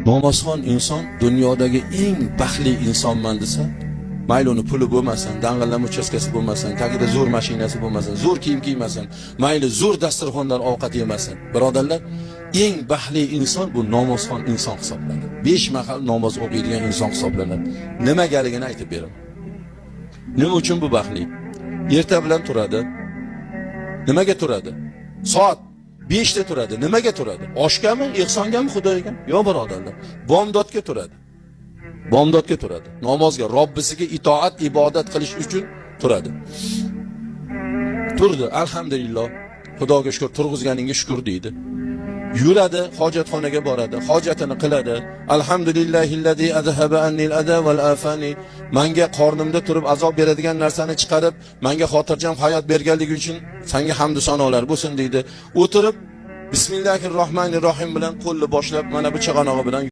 Namozxon inson dunyodagi eng baxtli insonman desa, mayli uni puli bo'lmasin, dang'illama uchastkasi bo'lmasin, tagida zo'r mashinasi bo'lmasin, zo'r kiyim kiymasin, mayli zo'r dasturxondan ovqat yemasin. Birodarlar, eng baxtli inson bu namozxon inson hisoblanadi. 5 mahal namoz o'qiydigan inson hisoblanadi. Nimagaligini aytib beraman. Nima uchun bu baxtli? Erta bilan turadi. Nimaga turadi? Soat 5 da turadi. Nimaga turadi? Oshgami, ehsongami, Xudoyga? Yo'q, birodarlar. Bomdodga turadi. Bomdodga turadi. Namozga, Robbisiga itoat, ibodat qilish uchun turadi. Turdi, alhamdulillah. Xudoga shukr, turg'izganingga shukr deydi. Yuradi, hojatxonaga boradi, hojatini qiladi. Alhamdulillahillazi azhaba annil ada val afani. Menga qornimda turib azob beradigan narsani chiqarib, menga xotirjam hayot berganligi uchun senga hamd sanolar bo'lsin deydi. O'tirib bismillahir rohmanir rohim bilan qo'lni boshlab mana bu chig'anog'i bilan